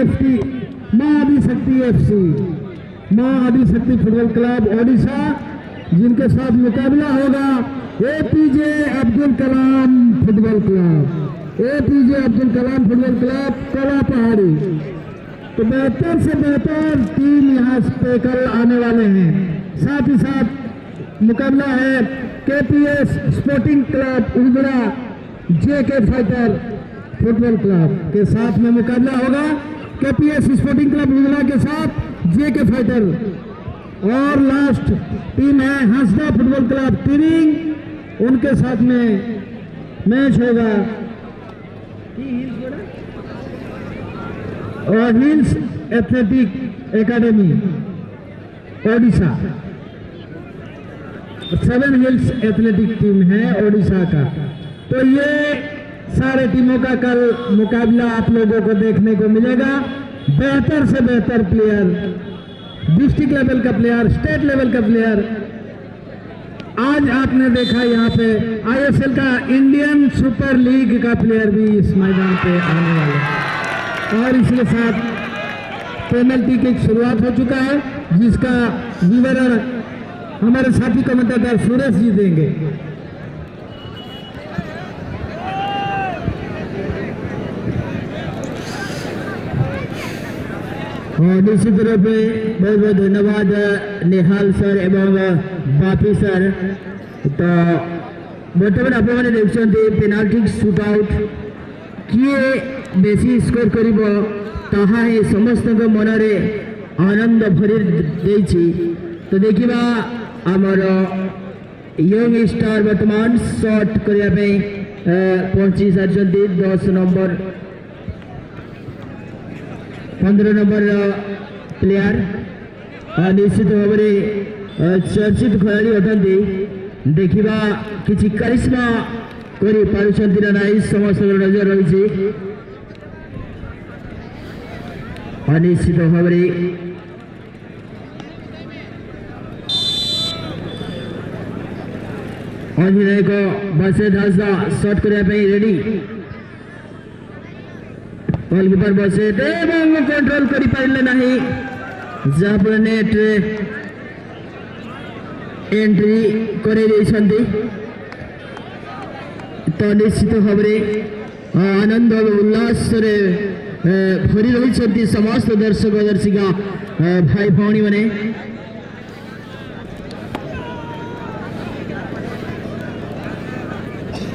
F माँ Adishakti FC, माँ Adishakti football club Odisha, जिनके साथ मुकाबला होगा APJ Abdul Kalam football club, APJ Abdul Kalam football club कलापहाड़ी। तो बेहतर से बेहतर टीम यहाँ पे कल आने वाले हैं। साथ ही साथ मुकाबला है केपीएस स्पोर्टिंग क्लब उगड़ा जेके फाइटर फुटबॉल क्लब के साथ में मुकाबला होगा। केपीएस स्पोर्टिंग क्लब उगड़ा के साथ जेके फाइटर। और लास्ट टीम है हंसदा फुटबॉल क्लब तिरिंग, उनके साथ में मैच होगा। और hills athletic academy Odisha, seven hills athletic team है ओडिशा का। तो ये सारे टीमों का कल मुकाबला आप लोगों को देखने को मिलेगा। बेहतर से बेहतर प्लेयर, डिस्ट्रिक्ट लेवल का प्लेयर, स्टेट लेवल का प्लेयर। आज आपने देखा यहाँ पे आईएसएल का, इंडियन सुपर लीग का प्लेयर भी इस मैदान पे आने वाले हैं। और इसके साथ पेनल्टी की शुरुआत हो चुका है, जिसका विवरण हमारे साथी कमेंटेटर सुरेश जी देंगे। और निश्चित रूप में बहुत बहुत धन्यवाद निहाल सर एवं बापी सर। ତ ବର୍ତ୍ତମାନ ଆପଣମାନେ ଦେଖୁଛନ୍ତି ପେନାଲ୍ଟି ସୁଟ୍ ଆଉଟ୍। କିଏ ବେଶୀ ସ୍କୋର କରିବ, ତାହା ହିଁ ସମସ୍ତଙ୍କ ମନରେ ଆନନ୍ଦ ଭରି ଦେଇଛି। ତ ଦେଖିବା, ଆମର ୟଙ୍ଗ ଷ୍ଟାର ବର୍ତ୍ତମାନ ସଟ୍ କରିବା ପାଇଁ ପହଞ୍ଚି ସାରିଛନ୍ତି। 10 ନମ୍ବର, 15 ନମ୍ବର ପ୍ଲେୟାର ନିଶ୍ଚିତ ଭାବରେ ଚର୍ଚ୍ଚିତ ଖେଳାଳି ଅଟନ୍ତି। ଦେଖିବା କିଛି କରିସ୍ମା କରିପାରୁଛନ୍ତି ନା ନାହିଁ, ସମସ୍ତଙ୍କର ନଜର ରହିଛି। ଅନିଶ୍ଚିତ ଭାବରେ ଅଧିନାୟକ ବସେତ ହାସଦା ସଟ୍ କରିବା ପାଇଁ ରେଡି। ଗୋଲକିପର ବସେତ ଏବଂ କଣ୍ଟ୍ରୋଲ କରିପାରିଲେ ନାହିଁ, ଯାହାଫଳରେ ନେଟ୍ରେ ଏଣ୍ଟ୍ରି କରାଇ ଦେଇଛନ୍ତି। ତ ନିଶ୍ଚିତ ଭାବରେ ଆନନ୍ଦ ଏବଂ ଉଲ୍ଲାସରେ ଭରି ରହିଛନ୍ତି ସମସ୍ତ ଦର୍ଶକ ଦର୍ଶିକା, ଭାଇ ଭଉଣୀମାନେ।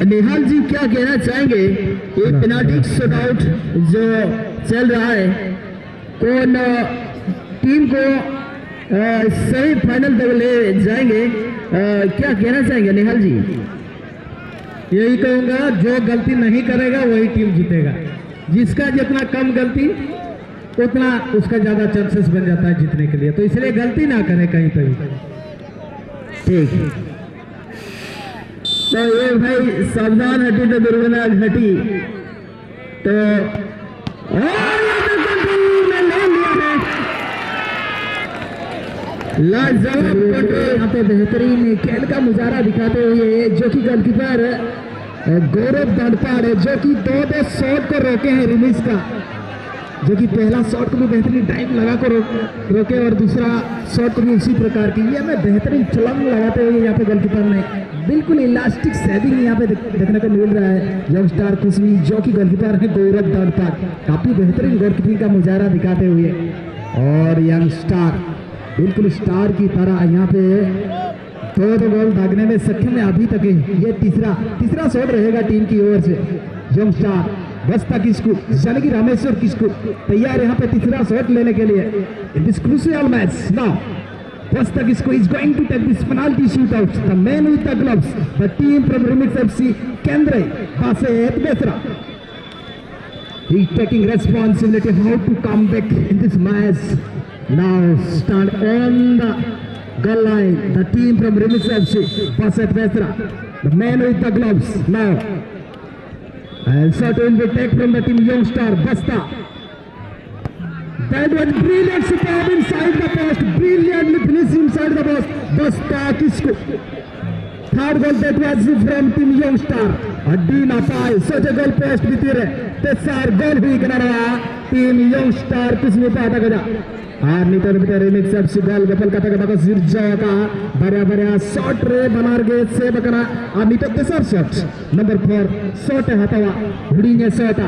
निहाल जी, क्या कहना चाहेंगे? ये पेनाल्टी शूट आउट जो चल रहा है, कौन टीम को सही फाइनल तक ले जाएंगे? क्या कहना चाहेंगे निहाल जी? यही कहूंगा, जो गलती नहीं करेगा वही टीम जीतेगा। जिसका जितना कम गलती, उतना उसका ज्यादा चांसेस बन जाता है जीतने के लिए। तो इसलिए गलती ना करें कहीं पे भी। ठीक, तो ये भाई सावधान हटी तो दुर्घटना घटी। तो और ये तो कंट्रोल में ले लिया है, लाजवाब कंट्रोल। यहाँ पे बेहतरीन खेल का मुजाहरा दिखाते हुए जो कि गोलकीपर गौरव दंडपाड़ है, जो कि दो दो शॉट को रोके हैं रिलीज का, जो कि पहला शॉट को भी बेहतरीन टाइम लगा को रोके और दूसरा शॉट को भी उसी प्रकार की। ये हमें बेहतरीन छलांग लगाते हुए यहाँ पे गोलकीपर ने बिल्कुल इलास्टिक सेविंग यहाँ पे देखने को मिल रहा है। यंग स्टार खुशवी, जो कि गोलकीपर है गौरव दंडपाड़, काफी बेहतरीन गोलकीपिंग का मुजाहरा दिखाते हुए और यंग स्टार बिल्कुल स्टार की तरह यहाँ पे दो दो गोल दागने में सक्षम है अभी तक। ये तीसरा तीसरा शॉट रहेगा टीम की ओर से। यंग स्टार बस्ता किस्कू, यानी कि रामेश्वर किस्कू तैयार यहाँ पे तीसरा शॉट लेने के लिए in this crucial match. Now Basta Kisko is going to take this penalty shootout. The man with the gloves, the team from Remix FC, Kendra, Baset Besra. He's taking responsibility how to come back in this match. Now stand on the goal line, the team from Remix FC, Baset Besra, the man with the gloves. Now, and shot will be taken from the team Young Star, Basta. That was brilliant, superb inside the post, brilliantly finished inside the post. Basta Kisko. Third goal that was from team Young Star. हड्डी ना पाए, such a goal post ଭିତରେ तेसार गोल हुई कना team young star कुसमी पाहटा कदा are नितर bitter remix FC गोल गपल कथा कथा को सिरजा का बारिया बारिया शॉट रे बनार गे सेव कना are नितर तेसार शॉट नंबर 4 शॉट हातावा हुडिंगे शॉट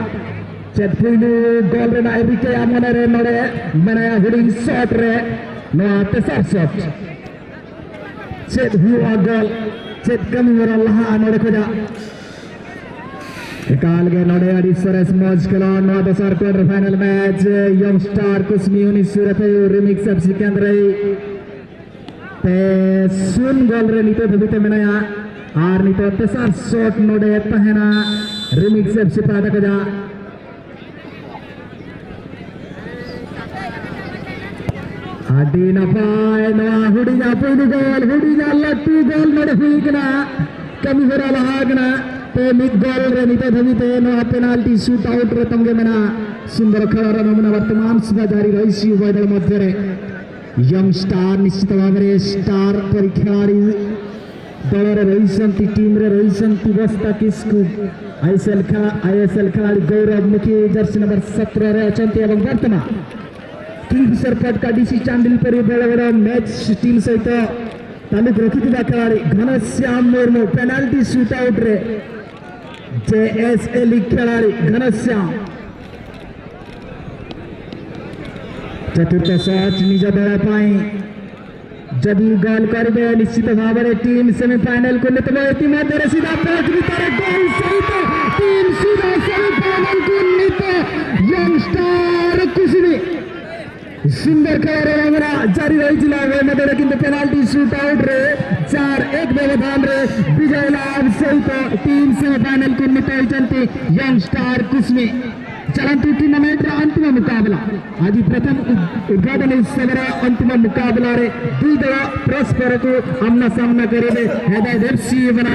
चेत पुइलु गोल रे ना रिके मने रे नोडे मेनाया हुडिंग शॉट रे नोआ तेसार शॉट चेत हुआ गोल चेत कमी हरा लहा नोडे खोजा एकाल गे नोडे अडी सरस मौज खेला नोआ दसार quarter final match young star Kusmi 19 remix FC केंद्र ते सुन गोल रे नितो धबिते मेनाया are नितो तेसार शॉट नोडे तहेना रिमिक्स एफसी पादा कजा आडी नपाय नोआ हुडिंगा पुइलु गोल हुडिंगा लट्टू गोल नोडे हुई कना कमी हरा लहा कना ते मिद गोल रे नितो धबिते नोआ पेनाल्टी शूट आउट रे तंगे मेना सुंदर खेलर नमूना वर्तमान सुधा जारी रही उभय दल मध्य यंग स्टार निश्चित भाव में स्टार परि खेलाड़ी दल रे रही टीम रे रही बस्ता किस्कू आईएसएल खेला आईएसएल खेलाड़ी गौरव मुखी जर्सी नंबर 17 रे अछंती एवं वर्तमान किंगफिशर पटका डीसी चांडिल परि बड़ बड़ मैच टीम सहित तालुक रखिथिबा खेलाड़ी Ghanshyam Murmu penalty shoot out रे जेएसएल खेलाड़ी घनश्याम चतुर्थ शॉट निज दल पाई जदि गोल करिवे निश्चित भाव में टीम सेमीफाइनल को नेतबो इतिमध्ये सीधा पोस्ट भितर गोल सहित टीम सीधा सेमीफाइनल को नेत यंग स्टार कुसमी सुंदर खेल जारी रही मध्य किंतु पेनाल्टी शूट आउट रे 4-1 व्यवधान रे विजय लाभ सहित टीम सेमीफाइनल को नीत होइछंती यंग स्टार कुसमी। चलंतु टूर्नामेंट अंतिम मुकाबला आज प्रथम उद्घाटन उत्सव अंतिम मुकाबला रे दुई दल परस्पर को आमना सामना करेंगे। हैदराबाद एफसी बना